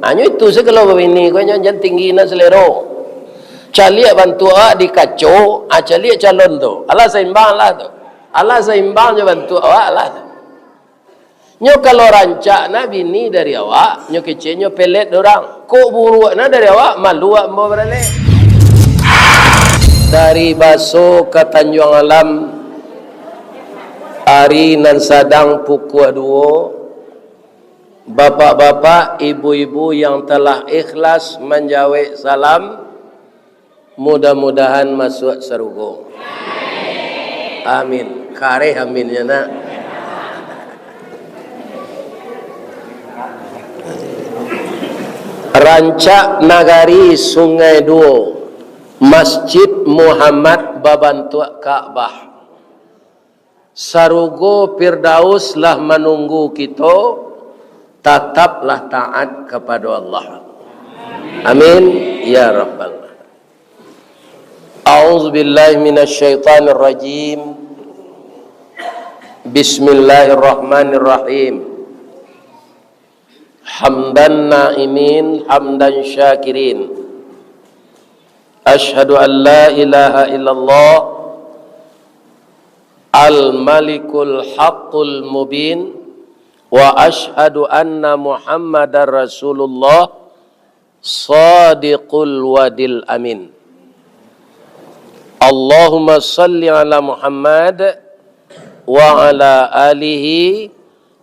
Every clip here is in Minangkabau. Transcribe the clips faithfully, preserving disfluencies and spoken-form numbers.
Hanyo itu se kalau babini ko, nyo jan tinggi nan selero. Caliak bantuak awak di kaco, ah, caliak calon tu. Alah saimbang lah tu. Alah saimbang jo bantuak awak lah. Nyo kalau rancak na bini dari awak, nyo kecek nyo pelet urang. Kok buruak na dari awak, malu ambo baralek. Dari Baso ka Tanjuang Alam, ari nan sadang pukua duo, bapak-bapak, ibu-ibu yang telah ikhlas manjawek salam, mudah-mudahan masuak sarugo. Amin. Kareh aminnya nak. Rancak Nagari Sungai Duo, Masjid Muhammad babantuak Ka'bah. Sarugo Firdaus lah manunggu kito, tataplah taat kapado Allah. Amin, ya Rabbal. A'udzubillahi minasyaitonirrajim. Bismillahirrahmanirrahim. Hamdan na'imin, hamdan syakirin. Asyhadu an la ilaha illallah, al-malikul haqqul mubin, wa asyhadu anna Muhammadar Rasulullah, shadiqul wadil amin. Allahumma salli ala Muhammad wa ala alihi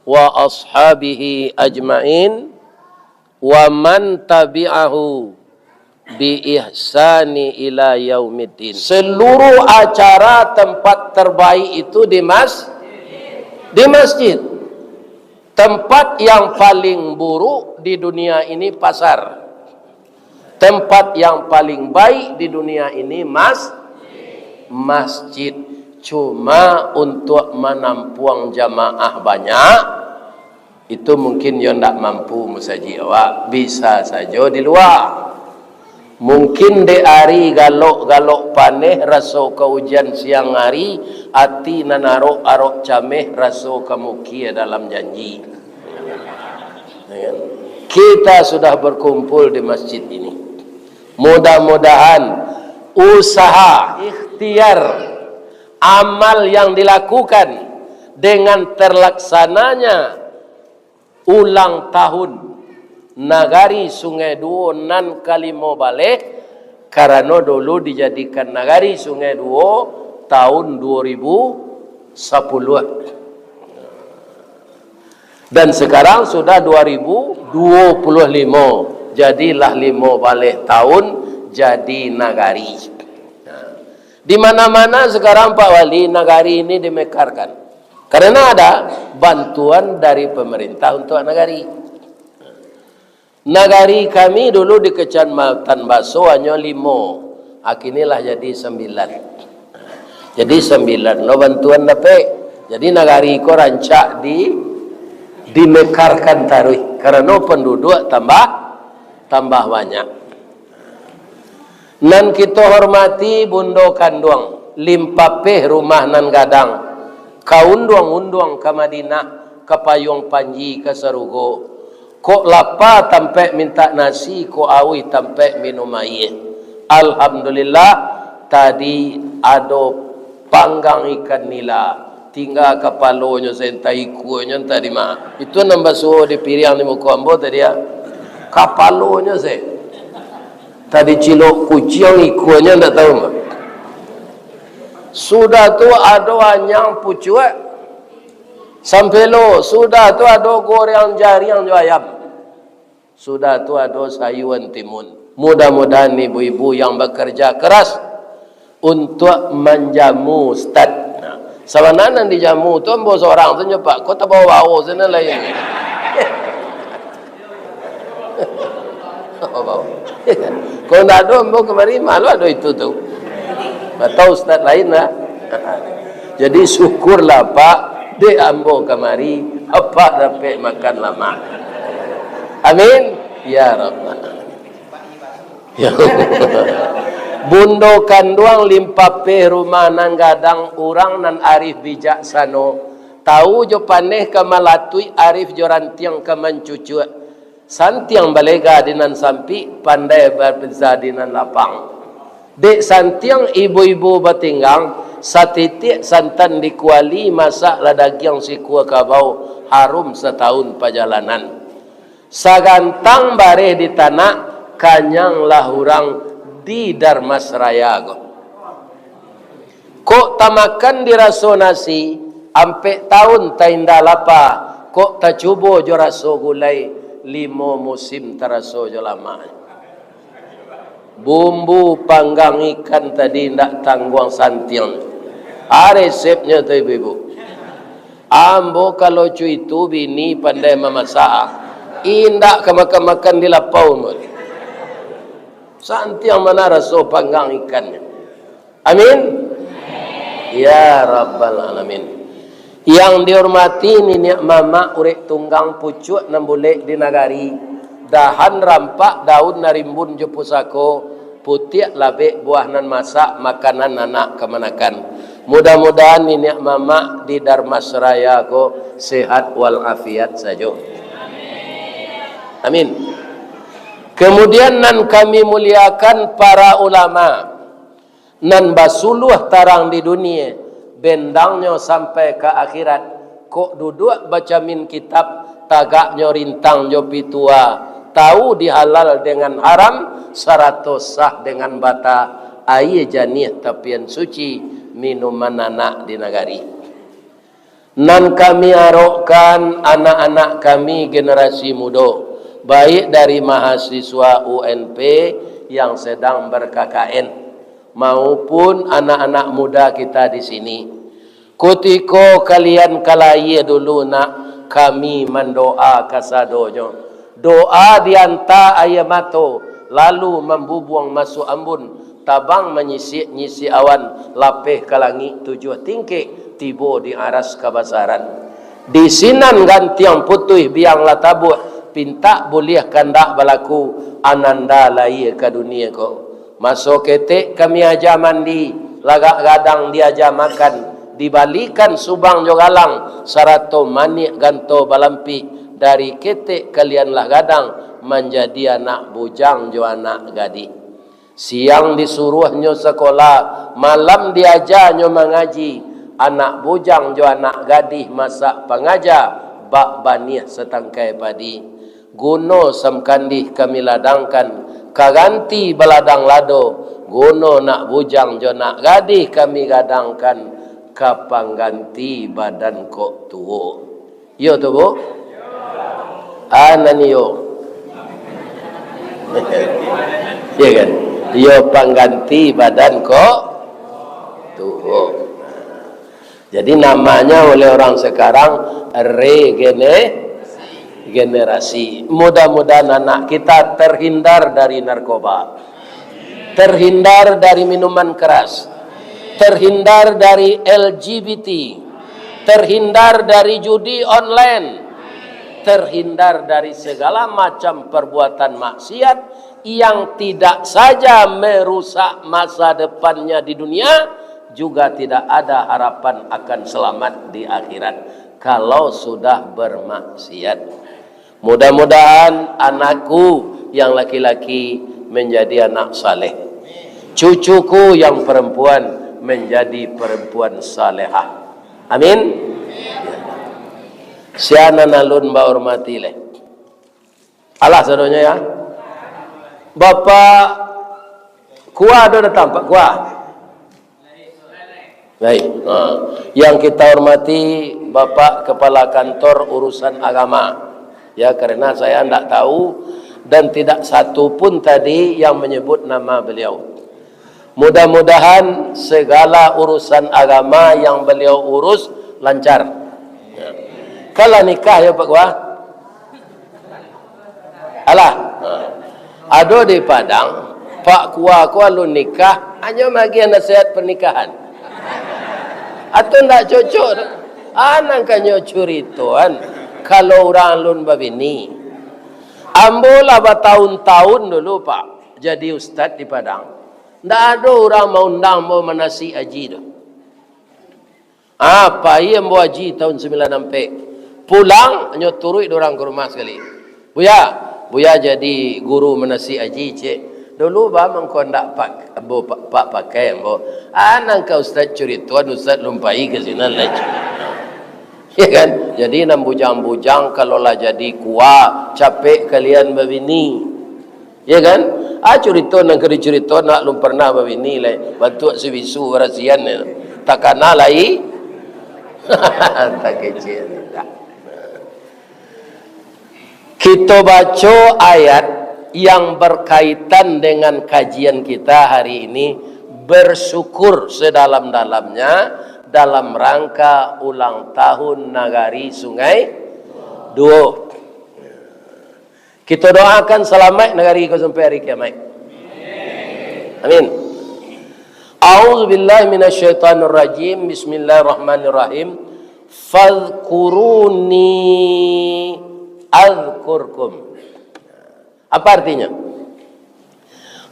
wa ashabihi ajmain, wa man tabi'ahu bi ihsani ila yaumiddin. Seluruh acara tempat terbaik itu di mas-, di masjid. Tempat yang paling buruk di dunia ini pasar. Tempat yang paling baik di dunia ini mas-, masjid. Cuma untuk manampuang jamaah banyak, itu mungkin yo ndak mampu musajik awak, bisa sajo di lua. Mungkin dek ari galok-galok paneh raso ka ujan siang ari, ati nan arok-arok cameh raso ka mukia dalam janji. Ya kan? Kita sudah berkumpul di masjid ini. Mudah-mudahan usaha, ikhtiar, amal yang dilakukan dengan terlaksananya ulang tahun Nagari Sungai Duo nan kalimo baleh, karano dulu dijadikan Nagari Sungai Duo tahun duo ribu sapuluah. Dan sekarang sudah dua ribu dua puluh limo, jadilah limo baleh tahun jadi nagari. Nah, di mana-mana sekarang, Pak Wali, nagari ini dimekarkan. Karena ada bantuan dari pemerintah untuk nagari. Nagari kami dulu di Kecamatan Baso hanyo limo, kini lah jadi sambilan. Jadi sambilan lo bantuan dapek. Jadi nagari ko rancak di, dimekarkan taruih, karano penduduk tambah, tambah banyak. Nan kito hormati Bundo Kanduang, limpapeh rumah nan gadang, ka unduang-unduang ka Madinah, ka payuang panji ka sarugo. Kok lapa tampek mintak nasi, kok auih tampek minum aia. Alhamdulillah, tadi ado panggang ikan nila. Tingga kapalonyo sajo, antah ikuanyo, antah di ma. Itu nan basuo di piriang di muko ambo tadi, ya. Kapalonyo sajo. Tadi cilok kuciang, ikuanyo ndak tahu mah. Sudah tu ado anyang pucuak sampelo, sudah tu ado goreng jariang jo ayam. Sudah tu ado sayuan timun. Mudah-mudahan ibu-ibu yang bekerja keras untuk manjamu, Ustaz. Nah, sabananyo nan dijamu tu ambo sorang tu nyo, Pak. Ko tabawo-bawo sinan lain. Tabawo-bawo. Kalau ndak ado ambo kamari, malu ado itu tu. Atau ustaz lain lah. Jadi syukurlah, Pak, dek ambo kamari, Apak dapek makan lamak. Amin. Ya Rabbal Alamin. Ya. Bundo Kanduang limpapeh rumah nan gadang, urang nan arif bijaksano. Tahu jo paneh ka malatuik, arif jo rantiang ka mancucuak. Santiang balega di nan sampik, pandai bapiza di nan lapang. Dek santiang ibo-ibo batinggang, satitiak santan di kuali, masaklah dagiang sikua kabau, harum satahun pajalanan. Sagantang bareh di tanak, kanyanglah urang di Darmasraya ko. Kok tamakan di raso nasi, ampek tahun tainda lapa, kok tacubo jo raso gulai, limo musim taraso jo lamaknyo. Bumbu panggang ikan tadi ndak tangguang santiang. Ah, resepnyo tu, ibu-ibu. Ambo kalau cuitu bini pandai mamasak, ah. Indak ka makan-makan di lapau, mah. Santiang mana raso panggang ikannyo. Amin. Ya Rabbal Alamin. Yang dihormati niniak mamak, urek tunggang pucuak nan bulek di nagari, dahan rampak daun nan rimbun jo pusako, putiak labek buah nan masak, makanan anak kamanakan. Mudah-mudahan niniak mamak di Darmasraya ko sehat walafiat sajo. Amin. Kemudian nan kami muliakan para ulama, nan basuluah tarang di dunia, bendangnyo sampai ka akhirat. Kok duduak bacamin kitab, tagaknyo rintang jo pitua, tahu di halal dengan haram, sarato sah dengan bata, aia janiah tapian suci, minuman anak di nagari. Nan kami arokkan, anak-anak kami generasi mudo, baik dari mahasiswa U N P yang sedang ber-K K N, maupun anak-anak muda kita di sini. Kutiko kalian ka lahia dulu, nak, kami mandoa kasadonyo. Doa dianta aia mato, lalu mambubuang masuak ambun, tabang manyisik-nyisik awan, lapeh ka langik tujuah tingkek, tibo di aras kabasaran. Di sinan gantiang putuih biang lah tabuak, pintak buliah kandak balaku, ananda lahia ka dunia ko. Maso ketek kami aja mandi, lagak gadang diaja makan, dibalikan subang jo galang, sarato maniak ganto balampih, dari ketek kalian lah gadang, manjadi anak bujang jo anak gadih. Siang disuruahnyo sakolah, malam diajanyo mangaji, anak bujang jo anak gadih masak pangaja, bak baniah satangkai padi. Guno samkandih kami ladangkan, ka ganti baladang lado, guno nak bujang jo nak gadih kami gadangkan, ka pangganti badan kok tuo. Iyo tu, Bu? Ah, nan iyo. Iyo kan? Iyo pangganti badan kok tuo. Jadi namanya oleh orang sekarang regene-, generasi. Mudah-mudahan anak kita terhindar dari narkoba, terhindar dari minuman keras, terhindar dari L G B T, terhindar dari judi online, terhindar dari segala macam perbuatan maksiat yang tidak saja merusak masa depannya di dunia, juga tidak ada harapan akan selamat di akhirat kalau sudah bermaksiat. Mudah-mudahan anakku yang laki-laki menjadi anak saleh, cucuku yang perempuan menjadi perempuan salehah. Amin. Sia nan alun bahormati leh. Alah sadonyo ya. Bapak Kua ado datang, Pak Kua? Baik. Ha. Yang kita hormati Bapak Kepala Kantor Urusan Agama. Ya, karena saya ndak tahu dan tidak satu pun tadi yang menyebut nama beliau. Mudah-mudahan segala urusan agama yang beliau urus lancar. Ya. Kan lah nikah ya, Pak Kua? Alah. Ha. Ado di Padang, Pak Kua ko alun nikah, hanyo magiah nasihat pernikahan. Atau ndak cocok tu? Ah, nan kanyo curitoan, kalau urang alun babini. Ambo lah batahun-tahun dulu, Pak, jadi ustad di Padang. Ndak ado urang maundang ambo manasik haji tu. Ah, pai ambo haji tahun sambilan ampek. Pulang, hanyo turuik dek urang ka rumah sakali. "Buya, Buya jadi guru manasik aji, cek. Dulu ba mangko ndak pak, ambo pak, pak pakai ambo. Ah, nan ka ustaz curitoan, ustaz lumpai ka sinan lai. Ya kan? Jadi nan bujang-bujang kalau lah jadi kua, capek kalian babini. Ya kan? Ah, curito nan ka dicurito nak lum pernah babini lai. Bantuak si bisu barasian ni. Takana lai. Tak kecil. Kita baca ayat yang berkaitan dengan kajian kita hari ini, bersyukur sedalam-dalamnya dalam rangka ulang tahun Nagari Sungai Duo. Kita doakan selamat nagari ko sampai hari kiamat. Amin. A'udzubillahi minasyaitonirrajim. Bismillahirrahmanirrahim. Fadhkuruni azkurkum. Apa artinya?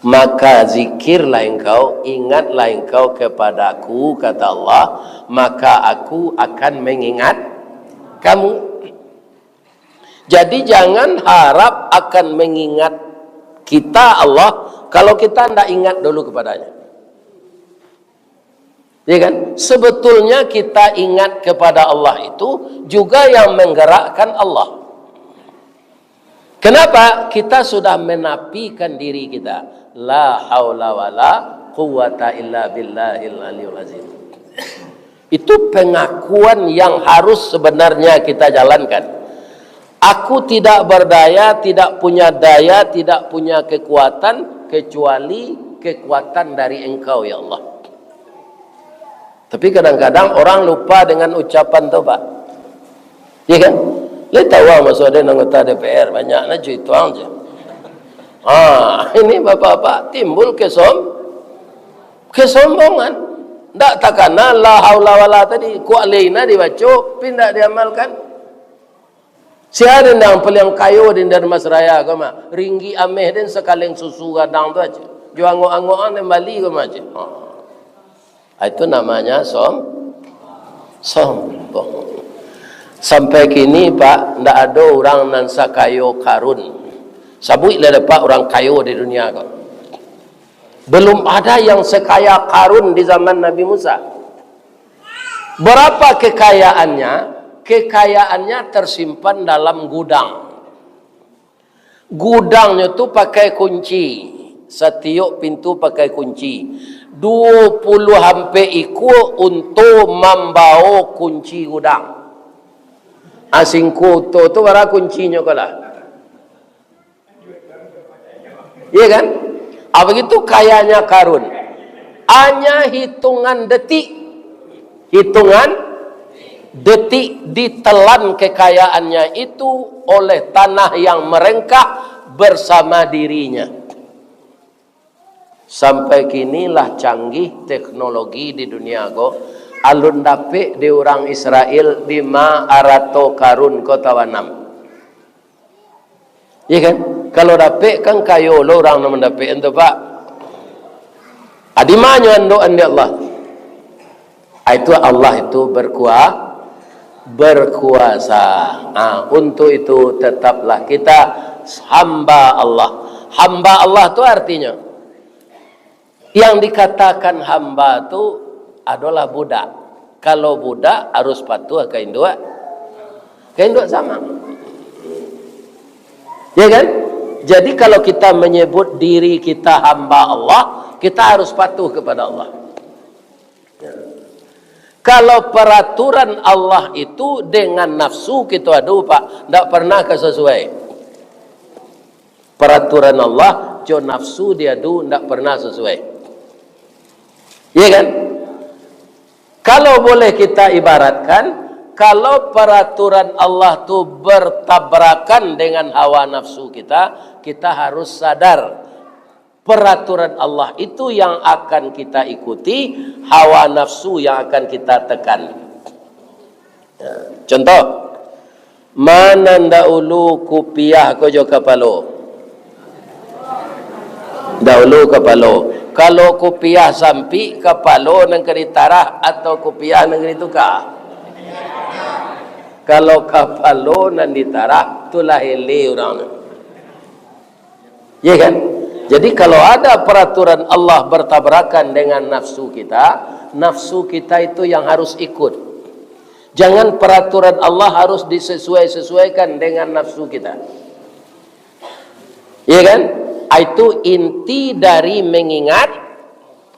Maka zikirlah engkau, ingatlah engkau kepada-Ku, kata Allah, maka Aku akan mengingat kamu. Jadi, jangan harap akan mengingat kita Allah, kalau kita ndak ingat dulu kepada-Nya. Ya kan? Sebetulnya kita ingat kepada Allah itu juga yang menggerakkan Allah. Kenapa? Kita sudah menafikan diri kita. La haula wala quwwata illa billahil aliyul azim. Itu pengakuan yang harus sebenarnya kita jalankan. Aku tidak berdaya, tidak punya daya, tidak punya kekuatan, kecuali kekuatan dari Engkau, ya Allah. Tapi kadang-kadang orang lupa dengan ucapan tu, Pak. Ya kan? Lai tahu ang maso ado anggota D P R, banyak nah cuit tuang je. Ah, ini bapak-bapak timbul kesom-, kesombongan. Ndak takana la haula wala tadi, kuak lai nah dibaco, tapi ndak diamalkan. Sia den yang paliang kayo den dari Masraya ko mah, ringgik ameh den sakaleng susu gadang tu aja. Jo angok-angok ang den bali ko mah aja. Ha. Ah, itu namanya som-, sombong. Sampai kini, Pak, ndak ado urang nan sakayo Karun. Sabuik lah dapek urang kayo di dunia ko. Belum ada yang sekaya Karun di zaman Nabi Musa. Berapa kekayaannya? Kekayaannya tersimpan dalam gudang. Gudangnyo tu pakai kunci. Satiok pintu pakai kunci. Duo puluah ampek ikua unto mambao kunci gudang. Ah, singko unto tu bara kuncinyo ko lah. Iya kan? Ah, begitu kayanya Karun. Hanya hitungan detik. Hitungan detik ditelan kekayaannya itu oleh tanah yang merengkah bersama dirinya. Sampai kini lah canggih teknologi di dunia ko, alun dapek di urang Israel dima arato Karun ko tabanam. Iya kan? Kalau dapek kan kayo lo urang nan mandapek tu, Pak. Adi manyo andokan di Allah. Ah, itu Allah itu berkua-, berkuasa. Ah, untuk itu tetaplah kita hamba Allah. Hamba Allah tu artinya, yang dikatakan hamba tu adalah budak. Kalau budak harus patuh ka induak, ka induak sama. Ya kan? Jadi kalau kita menyebut diri kita hamba Allah, kita harus patuh kepada Allah. Ya. Kalau peraturan Allah itu dengan nafsu kita adu, Pak, ndak pernah ka sesuai. Peraturan Allah jo nafsu diadu ndak pernah sesuai. Iya kan? Kalau boleh kita ibaratkan, kalau peraturan Allah tu bertabrakan dengan hawa nafsu kita, kita harus sadar peraturan Allah itu yang akan kita ikuti, hawa nafsu yang akan kita tekan. Ya, contoh, ma nan daulu kupiah ko jo kapalo? Daulu kapalo. Kalau kupiah sampik, kapalo nan ka ditarah atau kupiah nan ka dituka? Kalau kapalo nan ditarah, tu lah eleh urang tu. Ya kan? Jadi kalau ada peraturan Allah bertabrakan dengan nafsu kita, nafsu kita itu yang harus ikut. Jangan peraturan Allah harus disesuai-sesuaikan dengan nafsu kita. Ya kan? Itu inti dari mengingat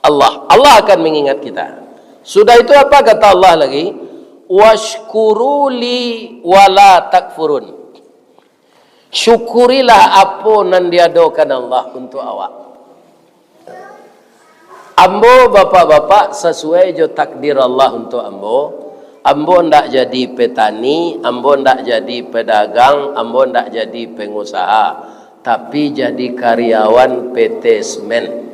Allah. Allah akan mengingat kita. Sudah itu apa kata Allah lagi? "Washkuruli wala takfurun." Syukurilah apo nan diadokan Allah untuk awak. Ambo, bapak-bapak, sasuai jo takdir Allah untuk ambo, ambo ndak jadi petani, ambo ndak jadi pedagang, ambo ndak jadi pengusaha, tapi jadi karyawan P T Semen.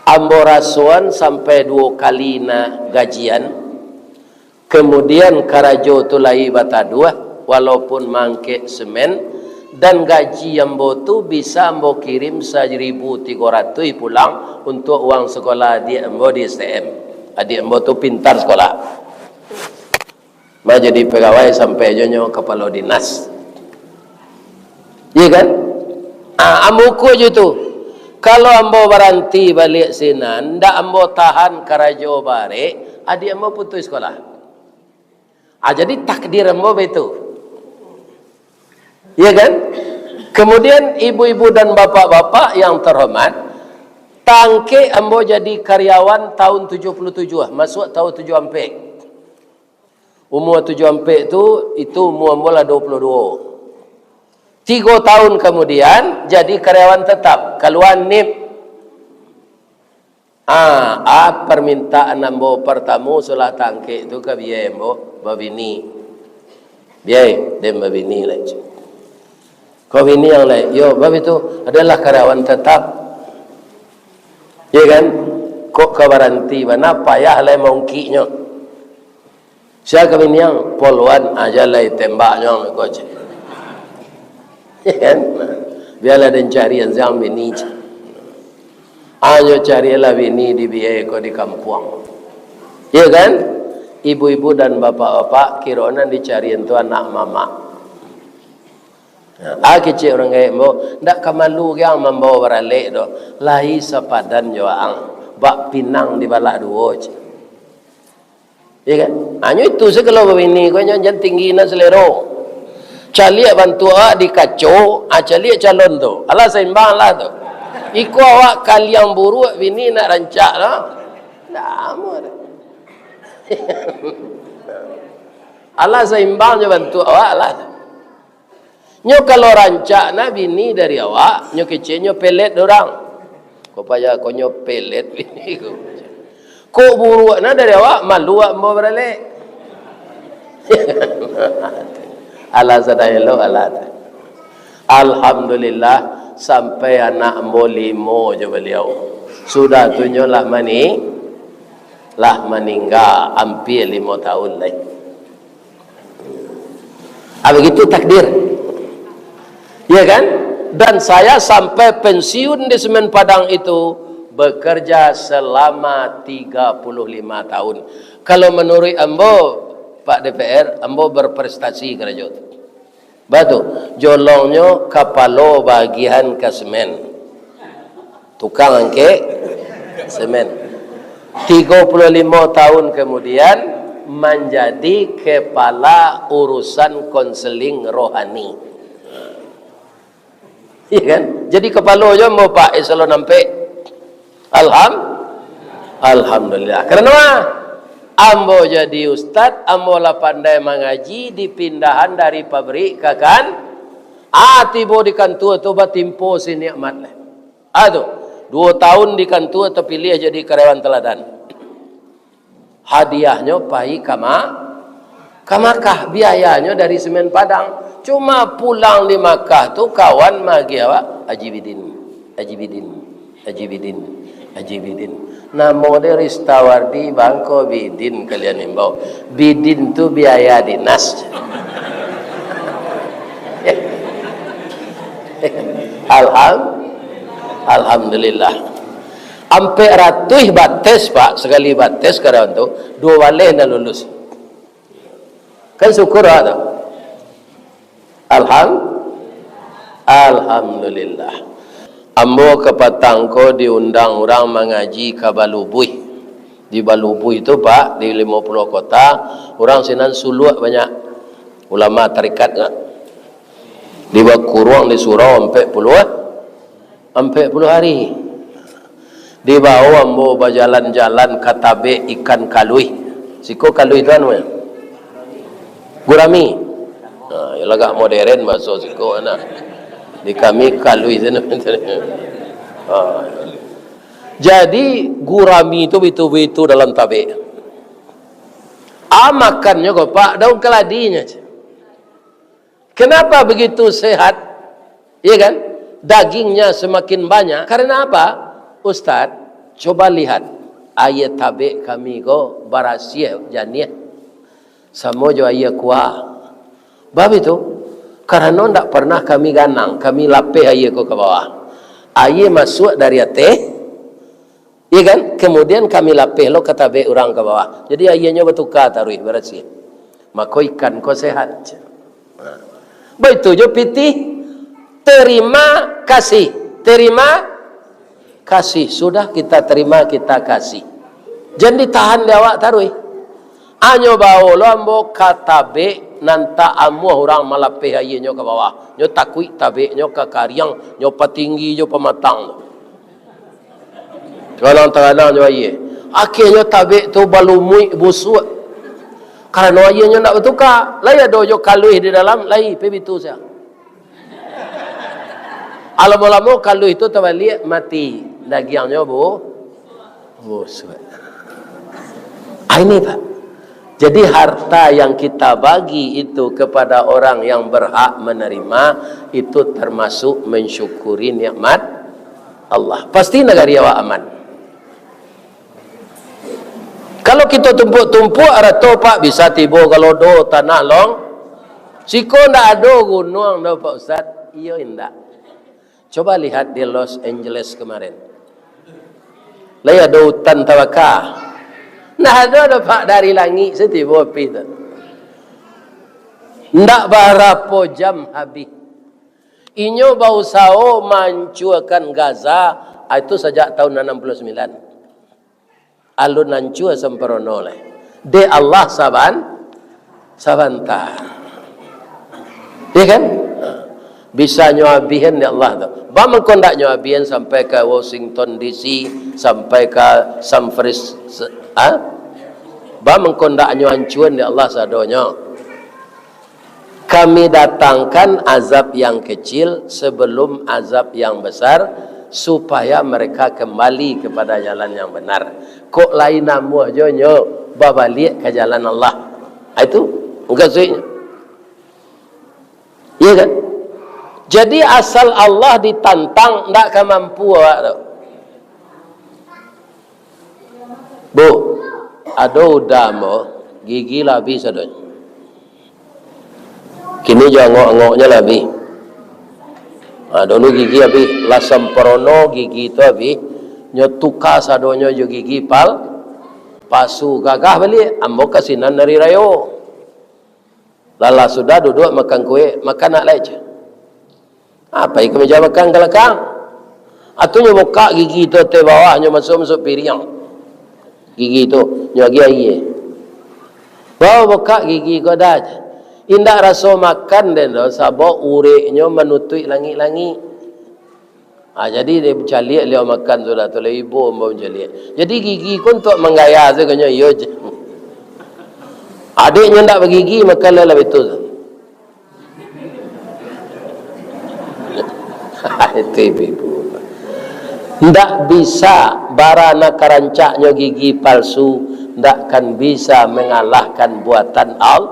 Ambo rasoan sampai duo kali na gajian, Kemudian karajo tu lai bataduah, walaupun mangkek semen, dan gaji ambo tu bisa ambo kirim saribu tigo ratuih pulang untuk uang sekolah adiak ambo di S T M. Adiak ambo tu pintar sekolah. Ma jadi pegawai sampai jo nyo kapalo dinas. Iya kan? Ah, ambo ukur jo tu. Kalau ambo baranti baliak sinan, ndak ambo tahan karajo barek, adiak ambo putuih sekolah. Ah, jadi takdir ambo baitu. Iya kan? Kemudian ibu-ibu dan bapak-bapak yang terhormat, tangkek ambo jadi karyawan tahun tujuh puluh tujuh, masuk tahun tujuh ampek. Umur tujuh ampek tu, itu umur ambo lah dua puluh dua. Tigo tahun kemudian, jadi karyawan tetap, kalua nip. Ah, ah, permintaan ambo pertamo sudah tangkek tu ka biai ambo babini. Biai, den babini lai. Kau bini yang lai, yo, bab itu adalah karyawan tetap. Iya kan? Kok ka baranti bana, payah lai maungkiknyo. Sia ka biniang, polwan aja lai tembaknyo ko je. Iya kan? Bialah den cari yang siang bini je. Ayo carilah bini di biai ko di kampuang. Iya kan? Ibu-ibu dan bapak-bapak, kiro nan dicari tu anak mamak. Ah, kecek urang gaek ambo, ndak ka malu ge ang mambawa baralek doh. Lai sapadan jo ang, bak pinang dibalah duo, cek. Iya kan? Hanyo itu se kalau babini ko, nyo jan tinggi nan selero. Caliak bantuak awak di kaco, ah, caliak calon tu. Alah saimbang lah tu. Iko awak kaliang buruak, bini nak rancak lah. Ndak amuah tu. Alah saimbang jo bantuak awak lah. Nyo kalau rancak na bini dari awak, nyo kecek nyo pelet urang. Ko payah ko nyo pelet bini ko. Kok buruak na dari awak, malu ambo baralek. Alah sadang elok, alah. Alhamdulillah, sampai anak ambo limo jo baliau. Sudah tu nyo lah mani-, lah maningga, ampia limo tahun lai. Ah, begitu takdir. Ya kan? Dan saya sampai pensiun di Semen Padang itu bekerja selama tiga puluh lima tahun. Kalau menurut ambo, Pak D P R, ambo berprestasi karajo tu. Batu, jolongnyo kapalo bagian ka semen. Tukang angkek semen. Tigo puluh limo tahun kemudian, manjadi kepala urusan konseling rohani. Iya kan? Jadi kapalo jo ambo, Pak, eselon ampek. Alham-, Alhamdulillah. Karano ambo jadi ustad, ambo lah pandai mangaji, dipindahan dari pabrik ka kan-, ah, tibo di kantua tu batimpo si nikmat lah. Ah, tu, duo tahun di kantua tapiliah jadi karyawan teladan. Hadiahnyo pai ka Ma-, ka Makkah, biayanyo dari Semen Padang. Cuma pulang di Makkah tu, kawan magiah awak, Haji Bidin, Haji Bidin, Haji Bidin, Haji Bidin. Namo de Ristawardi, bangko Bidin kalian imbau. Bidin tu biaya dinas. Alham-, Alhamdulillah. Ampek ratuih bates, Pak, sakali bates karyawan tu, duo baleh nan lulus. Kan syukur lah tu. Alham-, Alhamdulillah. Ambo kapatang ko diundang urang mangaji ka Balubuih. Di Balubuih tu, Pak, di Limo Puluah Kota, urang sinan suluak banyak. Ulama tarekat ka. Dibakuruang di surau ampek puluah, ampek puluah hari. Dibawo ambo bajalan-jalan ka tabek ikan kaluih. Siko kaluih tu anu, gurami. Ha, yo lagak modern bahaso siko nah. Di kami kaluih tu nah. Ha. Jadi gurami tu bitu-bitu dalam tabek. Ah, makannyo ko, Pak, daun kaladinyo. Kenapa begitu sehat? Iya kan? Dagingnya semakin banyak. Karena apa? Ustaz, coba lihat. Aia tabek kami ko barasiah, janiah. Samo jo aia kuah. Bab itu, karano ndak pernah kami ganang, kami lapeh aia ko ka bawah. Aia masuak dari ateh, Iya kan? Kemudian kami lapeh lo ka tabek urang ka bawah. Jadi, aianyo batuka taruih, barasiah. Mako, ikan ko sehat. Nah. Baitu jo pitih. Terima kasih. Terima kasih. Sudah kita terima, kita kasih. Jan ditahan di awak taruih. Anyo bawo lo ambo ka tabek nan tak amuah urang malapeh aianyo ka bawah. Nyo takuik tabeknyo ka kariang, nyo patinggi jo pamatang tu. Kadang-kadang nyo aia. Akhirnyo tabek tu balumuik busuak. Karano aianyo ndak batuka. Lai ado jo kaluih di dalam, lai pai bitu sia. Alamo-lamo kaluih tu tabaliak mati. Dagiangnyo bu-, busuak. Ah, ini, Pak. Jadi, harta yang kita bagi itu kepada orang yang berhak menerima, itu termasuk mensyukuri nikmat Allah. Pasti nagari awak aman. Kalau kito tumpuak-tumpuak arato, Pak, bisa tibo ka lodo tanah long. Siko ndak ado gunuang doh, Pak Ustaz. Iyo indak. Coba lihat di Los Angeles kemarin. Lai ado utan tabaka. Nah, ado, ado, Pak, dari langik se tibo api tu. Ndak barapo jam habih. Inyo bausaho mancuakan Gaza, ah, itu sajak tahun anam puluah sambilan. Alun ancua samparono lai. Dek Allah saban-, sabanta. Iya kan? Bisa nyo abihan dek Allah tu. Baa mangko ndak nyo abihan sampai ka Washington D C, sampai ka San Fris-, ha? Baa mangko ndak nyo ancuan dek Allah sadonyo. Kami datangkan azab yang kecil sebelum azab yang besar, supaya mereka kembali kepada jalan yang benar. Kok lai namuah jo nyo babaliak ka jalan Allah. Ah, itu mukasuiknyo. Iya kan? Jadi, asal Allah ditantang, ndak ka mampu awak tu. Bu, ado uda ambo, gigi lah abih sadonyo. Kini jo angok-angoknyo lah abih. Ha, dulu gigi abih, lah samparono gigi tu abih, nyo tuka sadonyo jo gigi pal-, palsu. Gagah baliak, ambo ka sinan ari rayo. Lah, lah sudah duduak makan kuek, makan nak lai, ceh. Apo iko meja makan ka lakang? Atunyo bukak gigi tu ateh bawah, nyo masuak-masuak piriang. Gigi tu, nyo agiah aia. Bawa bukak gigi ko dah, ceh. Indak raso makan den doh, sabab ureknyo manutuik langik-langik. Ah, jadi dia caliak liau makan sudah tu, lah ibo ambo mancaliak. Jadi gigi ko untuak manggaya sajo nyo, iyo je. Adiknyo ndak bagigi, makan lah, lah betul. Itu ibu-ibu. Ndak bisa, bara nan karancaknyo gigi palsu, ndak akan bisa mangalahkan buatan Al-,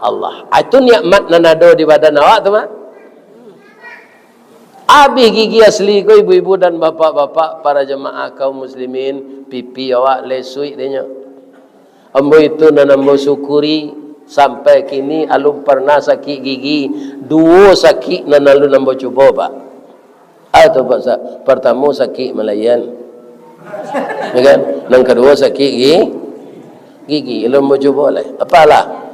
Allah. Ah, itu nikmat nan ado di badan awak tu mah. Abih gigi asli ko, ibu-ibu dan bapak-bapak, para jamaah kaum muslimin, pipi awak lesuik denyo. Ambo itu nan ambo syukuri, sampai kini alun parnah sakik gigi. Duo sakik nan alun ambo cubo, Pak. Apo tu, Pak Ustaz? Partamo sakik malayan. Ya kan? Nan kaduo sakik gi-, gigi. Alun ambo cubo lai. Apalah?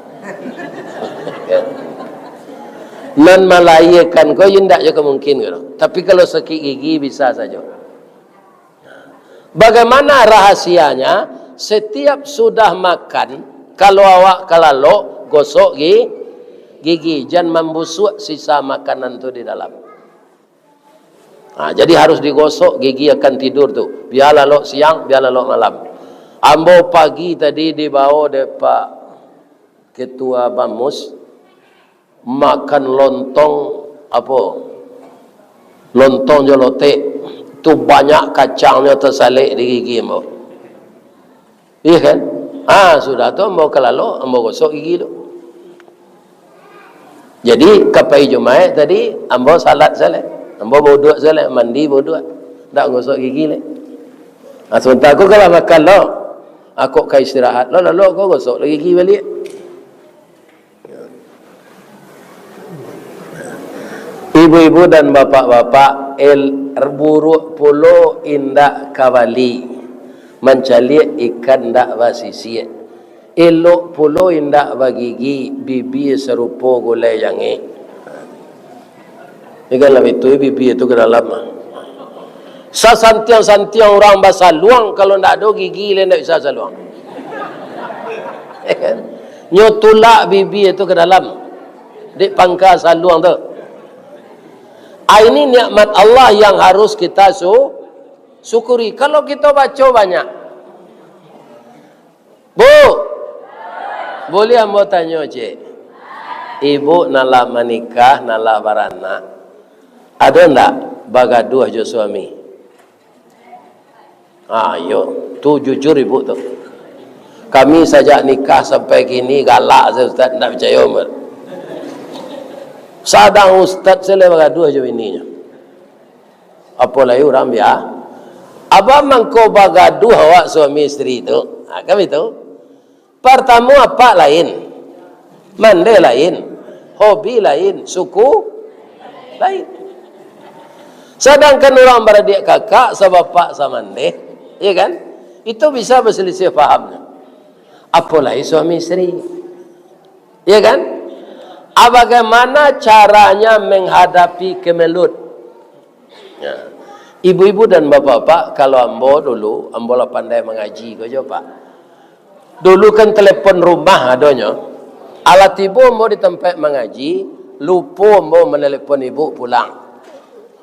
Nan malahiakan ko indak jo ka mungkin ko. Tapi kalau sakik gigi bisa sajo. Bagaimana rahasianya? Setiap sudah makan, kalau awak ka lalok, gosok gi-, gigi, jan mambusuak sisa makanan tu di dalam. Ha, jadi harus digosok gigi akan tidur tu. Bia lalok siang, bia lalok malam. Ambo pagi tadi dibawa dek Pak Ketua Bamus, makan lontong, apo? Lontong jo lotek. Tu banyak kacangnyo tasalek di gigi ambo. Iya kan? Ah, sudah tu ambo ka lalok, ambo gosok gigi tu. Jadi, ka pai Jumaik tadi, ambo salat salat. Ambo bauduak salat, mandi bauduak. Ndak gosok gigi lai. Ah, sementara ko kalau makan lo, ah, kok ka istirahat lo, lalok ko gosok lo gigi baliak. Ibu-ibu dan bapak-bapak, el-, buruak pulo indak ka bali, mancaliak ikan ndak basisiak, elok pulo indak bagigi, bibia sarupo gulai jangek. Ikan lah itu, bibia tu ka dalam. Sasantiang-santiang urang basaluang, kalau ndak ado gigi, lai ndak bisa saluang. Nyo tulak bibia tu ka dalam, dek pangka saluang tu. Ah, ini nikmat Allah yang harus kita su-, syukuri. Kalau kita baca banyak, Bu, buliah ambo tanyo ciek? Ibu nan lah manikah, nan lah baranak, ado ndak bagaduah jo suami? Ah, iyo. Tu jujur ibu tu. Kami sajak nikah sampai kini galak sajo, Ustaz, ndak picayo, Mat. Sadang ustaz sajo lah bagaduah jo bininyo. Apo lai urang bia-, Abah mangko bagaduah awak suami isteri tu. Ha, kan itu? Partamo apak lain, mandeh lain, hobi lain, suku lain. Sadangkan urang baradiak kakak, sabapak samandeh, ya kan? Itu bisa basalisiah pahamnyo. Apo lai suami isteri. Ya kan? Ah, bagaimana caranya menghadapi kemelut? Ya. Ibu-ibu dan bapak-bapak, kalau ambo dulu, ambo lah pandai mangaji ko jo, Pak. Dulu kan telepon rumah adonyo. Alah tibo ambo di tampek mangaji, lupo ambo manelepon ibu pulang.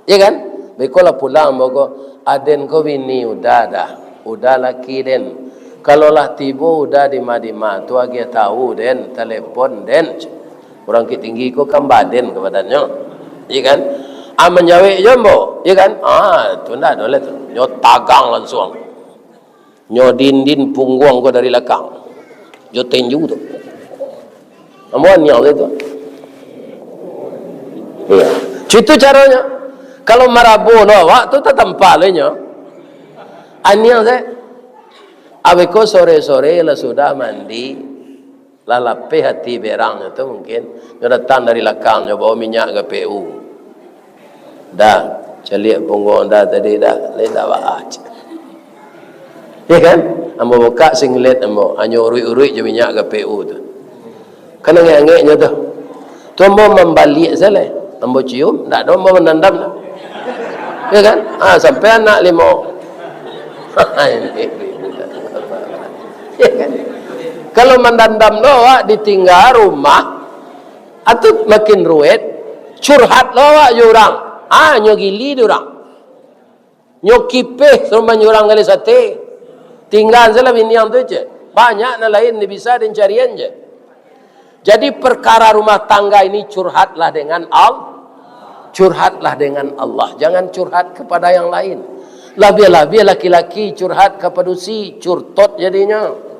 Ya kan? Beko lah pulang ambo ko, "Aden ko bini Uda dah, Uda laki den. Kalau lah tibo Uda di ma-di ma tu agiah tahu den, telepon den." Urang Bukittinggi ko kan baden ka badannyo. Ya kan? Ah, manjawek jo ambo, ya kan? Ah, tu ndak ado lah tu. Nyo tagang lansuang. Nyo dindin pungguang ko dari lakang. Jo tenju tu. Ambo aniang tu. Iya. Cuitu caronyo. Kalau marabo lo awak tu tatampa lo inyo. Aniang se. Abih ko sore-sore lah sudah mandi. Lah lapeh ati berangnyo tu mungkin, nyo datang dari lakang, nyo bawa minyak G P U. Dah, caliak pungguang dah tadi dah, lain dah baa. Ya kan? Ambo buka singlet ambo, hanyo uruik-uruik jo minyak G P U tu. Kan angek-angeknyo tu. Tu ambo mambaliak salah. Ambo cium, ndak ado ambo mandandam tu. Ya kan? Ha, sampai anak limo. Ya kan? Kalau mandandam lo awak ditingga rumah, atau makin ruwet, curhat lo awak jo urang. Ah, nyo gili di urang. Nyo kipeh suruah manyurang gali sate. Tingga salah biniang tu je. Banyak nan lain bisa dincarian je. Jadi, perkara rumah tangga ini curhatlah dengan Al-, curhatlah dengan Allah. Jangan curhat kepada yang lain. Labiah-labiah laki-laki curhat ka padusi, curtot jadinyo.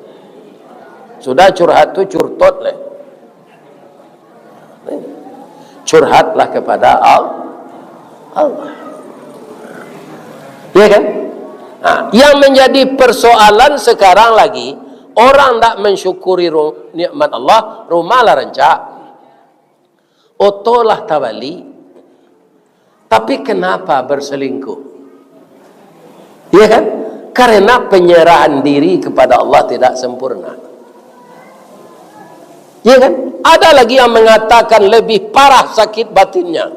Sudah curhat tu curtot leh. Curhatlah kepada Al-, Allah. Ya kan? Nah, yang menjadi persoalan sekarang lagi, orang ndak mensyukuri ru-, nikmat Allah, rumah lah rancak. Oto lah tabali. Tapi kenapa berselingkuh? Ya kan? Karena penyerahan diri kepada Allah tidak sempurna. Ya kan? Ada lagi yang mengatakan lebih parah sakit batinnya.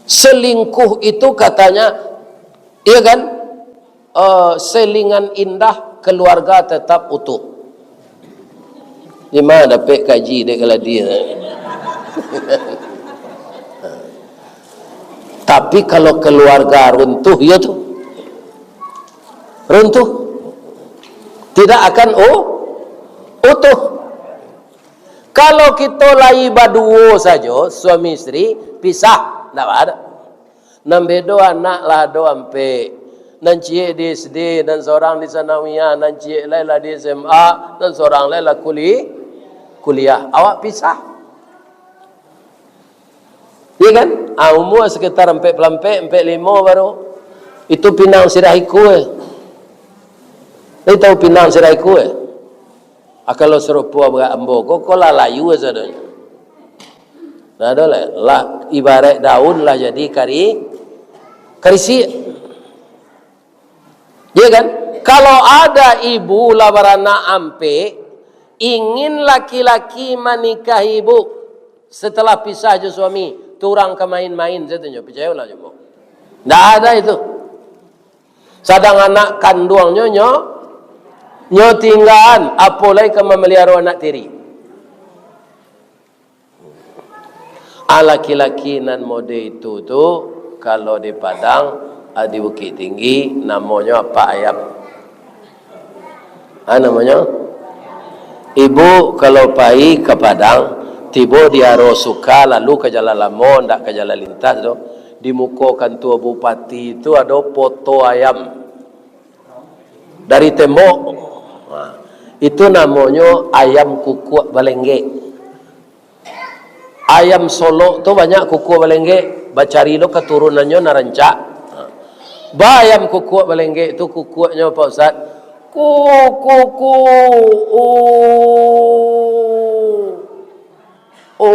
Selingkuh itu katanya, iya kan, eh, selingan indah, keluarga tetap utuh. Di ma dapek kaji dek kaladi? Tapi kalau keluarga runtuh, ya tu. Runtuh. Tidak akan u-, utuh. Kalau kito lai baduo sajo, suami isteri, pisah, ndak ada. Nan bedo anak lah ado ampek. Nan ciek di S D, nan sorang di sanawiyah, nan ciek lai lah di S M A, nan sorang lai lah kuli-, kuliah. Awak pisah. Iya kan? Ah, umur sekitar ampek puluah ampek, ampek limo baru. Itu pinang sirah ikua. Lai tahu pinang sirah ikua? Ah, kalau sarupo buat ambo ko, ko lah layu sadonyo. Nah, ado lah, lah ibarat daun lah jadi kari-, karisiak. Iya kan? Kalau ada ibu lah baranak ampek, ingin laki-laki manikahi ibu setelah pisah jo suami, tu urang ka main-main sajo, picayolah jo ambo. Ndak ada itu. Sadang anak kanduangnyo, nyo, nyo tinggaan, apo lai ka mamaliharo anak tiri. Ah, laki-laki nan mode itu tu, kalau di Padang, ah, di Bukittinggi, namonyo apak ayam. Ah, namonyo? Ibu kalau pai ka Padang, tibo di Aro Suka, lalu ka Jalan Lamo, ndak ka Jalan Lintas tu, di muko kantua bupati tu ado poto ayam dari tembok. Ha, itu namonyo ayam kukuak balenggek. Ayam Solok tu banyak kukuak balenggek, bacari lo katurunannyo nan rancak. Ba ayam kukuak balenggek tu, kukuaknyo, Pak Ustaz, ku, ku, ku, u, u,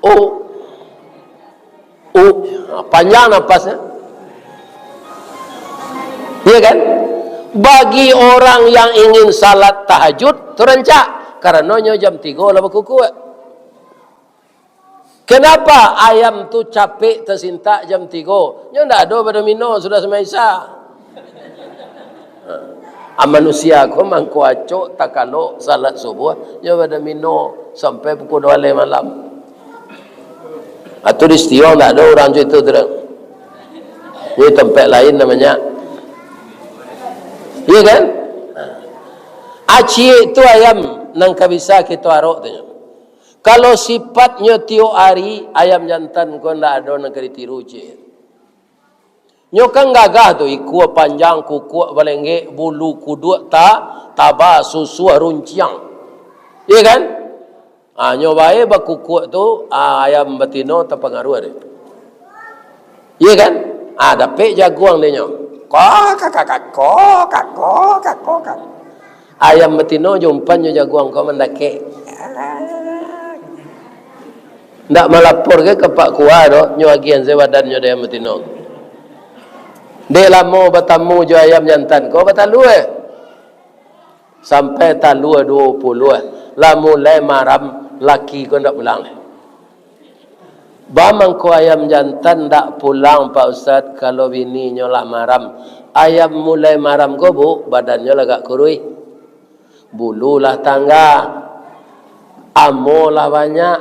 u, u. Ha, panjang napasnyo. Iya kan? Bagi orang yang ingin salat tahajud, tu rancak. Karano nyo jam tigo lah bakukuak. Kenapa ayam tu capek tasintak jam tigo? Nyo ndak ado badomino sudah sumbayang Isya. Ha. Ah, manusia ko mangko acok takalok salat subuah, nyo badomino sampai pukul duo baleh malam. Atau di Sitiong ndak ado urang cak itu tu doh. Di tampek lain namonyo. Iya kan? Ha. Aciek tu ayam nan ka bisa kito arok tu nyo. Kalau sifatnyo tiok ari, ayam jantan ko ndak ado nan ka ditiru, ciek. Nyo kan gagah tu, ikua panjang, kukuak balenggek, bulu kuduak ta-, taba, susuah runciang. Iya kan? Ah, nyo bae bakukuak tu, ah, ayam batino tapangaruah deh. Iya kan? Ah, dapek jaguang deh nyo. Kok, kak, kak, kak, kok, kak, kok, kak, kok, kak. Ayam batino jo umpan jo jaguang ko mandakek. Ndak malapor ka Pak Kua doh, nyo agiah se badannyo dek ayam batino. Dek lamo batamu jo ayam jantan ko batalua. Sampai talua duo puluah. Lah mulai maram, laki ko ndak pulang. Ba mangko ayam jantan ndak pulang, Pak Ustaz, kalau bininyo lah maram? Ayam mulai maram ko, Bu, badannyo lah agak kuruih. Bulu lah tangga. Amo lah banyak.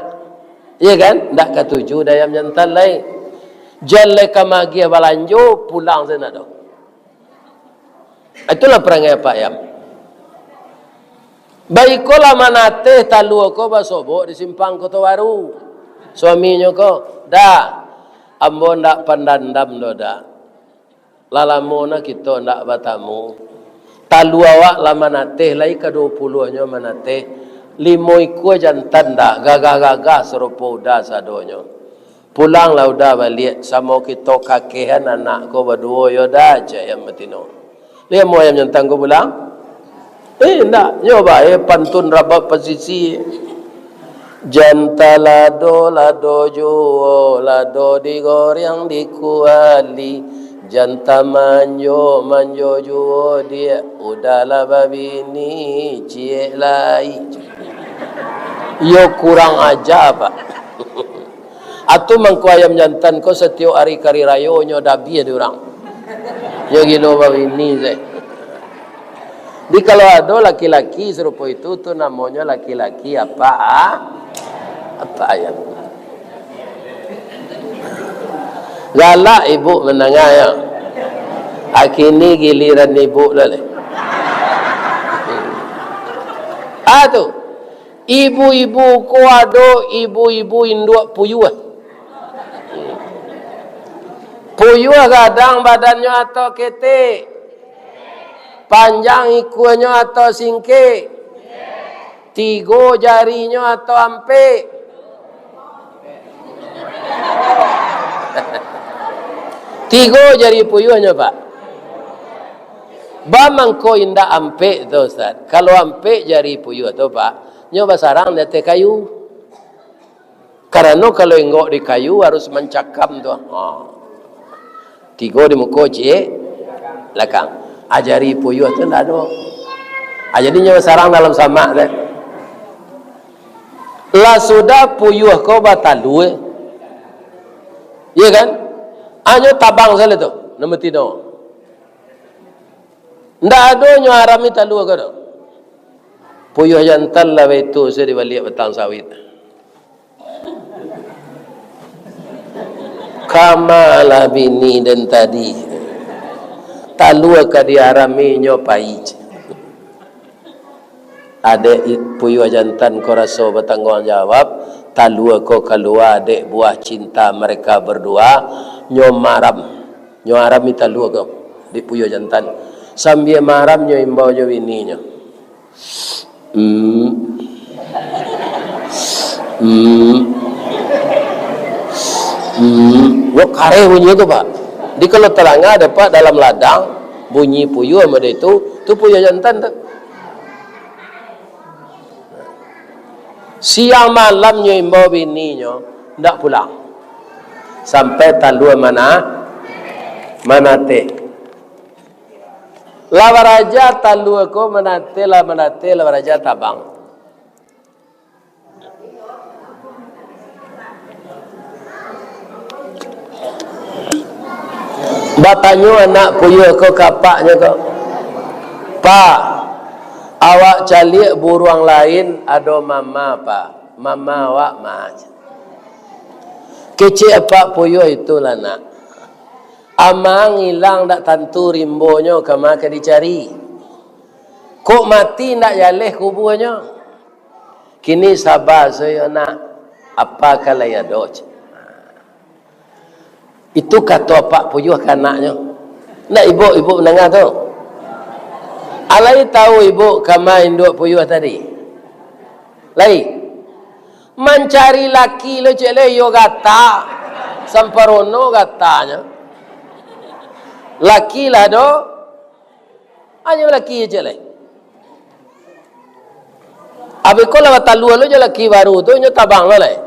Iya kan? Ndak katuju dek ayam jantan lai. Jan lai ka magiah balanjo, pulang se ndak doh. Itulah parangai apak ayam. Baiko lah manateh talua ko basobok di Simpang Koto Baru. Suaminyo ko, "Da, ambo ndak pandandam doh, Da. Lah lamo nah kito ndak batamu. Talua awak lah manateh, lai ka duo puluahnyo manateh. Limo ikua jantan, Da, gagah-gagah sarupo Uda sadonyo." Pulanglah Uda baliak, samo kito kakehan anak ko baduo yo, Da, cek ayam batino. Lai amo ayam jantan ko pulang? Eh, indak. Nyo bae pantun rabab pasisi. Jan talado, lado juo, lado digoreng di kuali. Jantan manjo, manjo juo diak, udahlah babini, ciek lai. Iyo kurang aja, Pak. Atu mangko ayam jantan ko satiok ari kari rayo nyo dabiah di urang. Nyo gilo babini se. Jadi kalau ado laki-laki sarupo itu, tu namonyo laki-laki apa, ah? Apa ayam? Galak ibu mandanga yo. Akini giliran ibu lah leh. Ah tu. Ibu-ibu ko ado ibu-ibu induak puyuah. Puyuah gadang badannyo atau ketek? Panjang ikuanyo atau singkek? Tigo jarinyo atau ampek? Tigo jari puyuahnyo, Pak. Ba mangko indak ampek tu, Ustaz? Kalau ampek jari puyuah tu, Pak, nyo basarang di ateh kayu. Karano kalau inggok di kayu harus mancakam tu. Ha. Tigo di muko, ciek lakang. Ah, jari puyuah tu ndak ado. Ah, jadi nyo sarang dalam samak tu. Lah sudah puyuah ko batalua. Iya kan? Hanyo tabang sajo tu, nan batino. Ndak ado nyo arami talua ko doh. Puyuah jantan lah baitu sajo di baliak batang sawit. Kamalah bini den tadi. Talua ka diarami nyo pai. Adek i-, puyuah jantan ko raso batangguang jawab, talua ko kalua dek buah cinta mereka berdua, nyo maram. Nyo arami talua ko, dek puyuah jantan. Sambia maram nyo imbau jo bininyo. Hmm. Hmm. Hmm. Wah, kareh bunyi tu, Pak. Jadi kalau talanga dapek dalam ladang, bunyi puyuah model itu, tu puyuah jantan tu. Siang malam nyo imbau bininyo, ndak pulang. Sampai talua mana, manateh. Lah baraja talua ko manateh, lah manateh, lah baraja tabang. Batanyo anak puyuah ko ka apaknyo ko, "Pak, awak caliak buruang lain ado mama, Pak. Mama awak ma?" Kecek apak puyuah itulah, nak. Amang ilang dak tantu rimbonyo kama ka dicari. Kok mati ndak jaleh kubuanyo. Kini saba sajo nak, apa ka lai ado, cek. Itu kato apak puyuah ka anaknyo. Nak ibuk, ibuk mandanga tu. Alai tahu ibuk kama induak puyuah tadi? Lai. Mancari laki lo cek lai, iyo gata. Samparono gatanyo. Laki lah do. Hanyo balaki cek lai. Abih ko lah batalua lo jo laki baru tu, nyo tabang lo lai.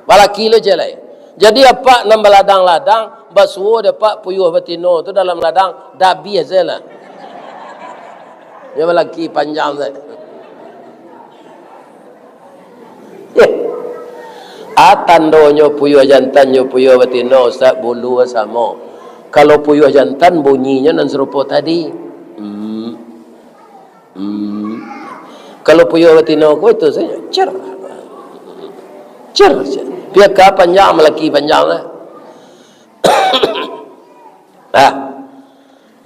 Balaki lo cek lai. Jadi apak nan baladang-ladang, basuo dek apak puyuah batino tu dalam ladang, dabiah se lah. Nyo balaki panjang se. Yeh. A tandonyo puyuah jantan jo puyuah batino, Ustaz, bulu samo. Kalau puyuah jantan bunyinyo nan sarupo tadi. Hmm. Hmm. Kalau puyuh batino ko itu sajo, cer. Cer, cer. Piaka panjang, malaki panjang lah. Nah,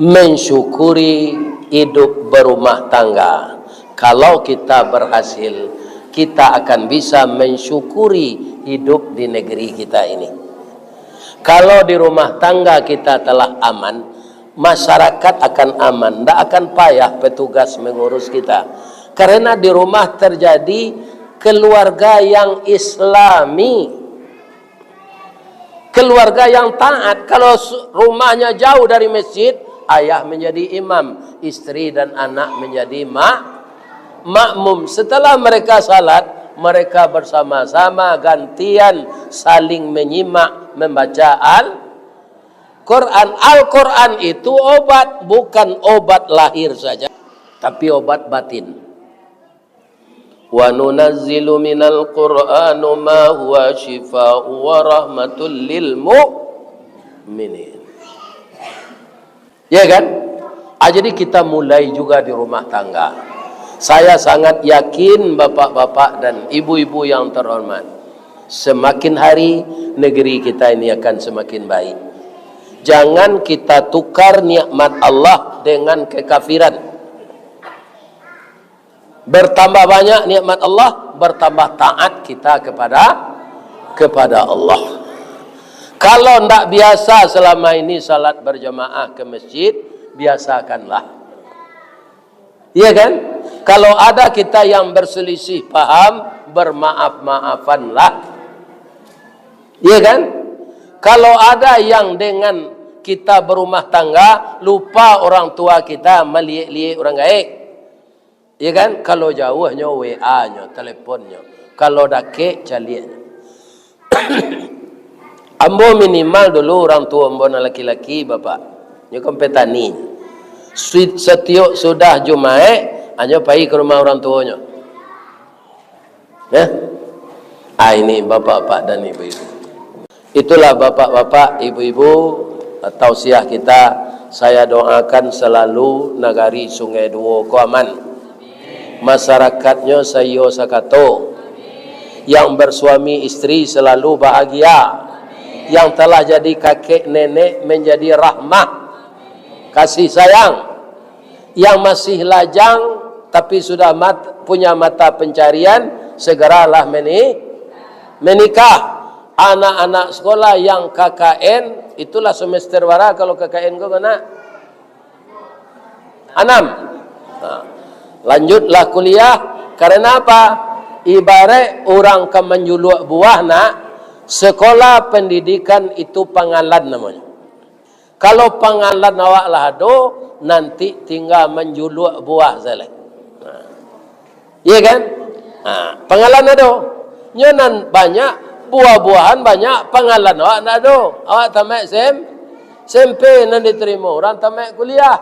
mensyukuri hidup berumah tangga. Kalau kita berhasil, kita akan bisa mensyukuri hidup di negeri kita ini. Kalau di rumah tangga kita telah aman, masyarakat akan aman, ndak akan payah petugas mengurus kita. Karena di rumah terjadi keluarga yang islami, keluarga yang taat. Kalau su-, rumahnya jauh dari masjid, ayah menjadi imam, istri dan anak menjadi mak-, makmum. Setelah mereka salat, mereka bersama-sama gantian saling menyimak membaca Al-, Quran. Al-Quran itu obat, bukan obat lahir saja, tapi obat batin. "Wa nunazzilu minal Qur'anu ma huwa syifa'u wa rahmatul lil mu'minin." Ya kan? Ah, jadi kita mulai juga di rumah tangga. Saya sangat yakin, bapak-bapak dan ibu-ibu yang terhormat, semakin hari negeri kita ini akan semakin baik. Jangan kita tukar nikmat Allah dengan kekafiran. Bertambah banyak nikmat Allah, bertambah taat kita kepada kepada Allah. Kalau ndak biasa selama ini salat berjamaah ke masjid, biasakanlah. Iya kan? Kalau ada kita yang berselisih paham, bermaaf-maafanlah. Iya kan? Kalau ada yang dengan kita berumah tangga, lupa orang tua kita, maliek-liek orang gaek. Iya kan? Kalau jauahnyo, W A-nyo, teleponnyo. Kalau dakek, caliaknyo. Ambo minimal dulu orang tuo ambo nan laki-laki, Bapak. Nyo kan petani. Su-, satiok sudah Jumaik, anyo pai ka rumah orang tuonyo. Ya? Ah, ini bapak-bapak dan ibu-ibu. Itulah bapak-bapak, ibu-ibu, tausiah kita. Saya doakan selalu nagari Sungai Duo ko aman. Masyarakatnyo saiyo sakato. Yang bersuami istri selalu bahagia. Yang telah jadi kakek nenek menjadi rahmah, kasih sayang. Yang masih lajang, tapi sudah mat-, punya mata pencarian, segeralah meni-, menikah. Anak-anak sekolah yang K K N, itulah semester bara kalau K K N ko, nak? Anam. Nah, lanjutlah kuliah. Karena apa? Ibarat urang ka manjuluak buah, nak, sekolah pendidikan itu pangalan namonyo. Kalau pangalan awak lah ado, nanti tingga manjuluak buah sajo lai. Nah. Iya kan? Nah, pangalan ado. Nyo nan banyak, buah-buahan banyak, pangalan awak ndak ado. Awak tamaik S M, S M P nan ditarimo, urang tamaik kuliah.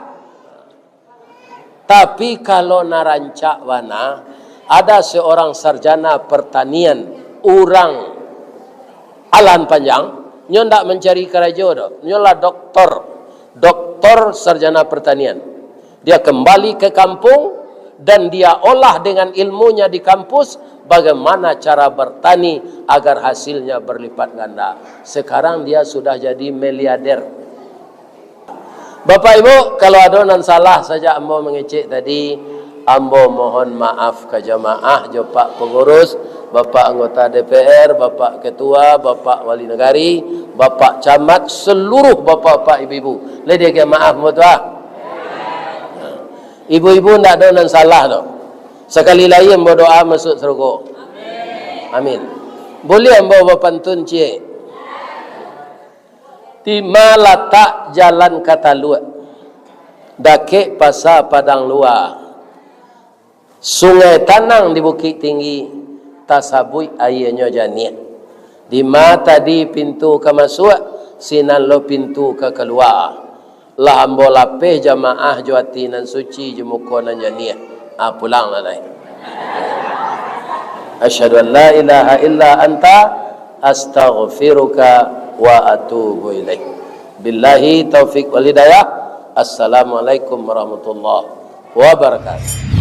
Tapi kalau nan rancak bana, ada seorang sarjana pertanian, urang Alahan Panjang, nyo ndak mancari karajo doh, nyo lah doktor, doktor sarjana pertanian. Dia kembali ke kampung dan dia olah dengan ilmunya di kampus, bagaimana cara bertani agar hasilnya berlipat ganda. Sekarang dia sudah jadi miliarder. Bapak Ibu, kalau ado nan salah sajak ambo mangecek tadi, ambo mohon maaf ka jamaah jo Pak Pangurus, Bapak Anggota D P R, Bapak Ketua, Bapak Wali Nagari, Bapak Camat, seluruh bapak-bapak, ibu-ibu. Lai diagiah maaf ambo tu, ah. Ibu-ibu, ndak ado nan salah tu. Sakali lai ambo doa masuak sarugo. Amin. Buliah ambo bapantun ciek? Di ma latak jalan ka Taluak, dakek Pasa Padang Lua, sungai tanang di Bukik Tinggi, tasabuik aianyo janiah. Di ma tadi pintu ka masuak, sinan lo pintu ka kalua. Lah ambo lapeh jamaah jo ati nan suci, jo muko nan janiah. Ah, pulanglah lai. Asyhadu an la ilaha illa anta, astaghfiruka wa atubu ilaik. Billahi taufik wal hidayah. Assalamualaikum warahmatullahi wabarakatuh.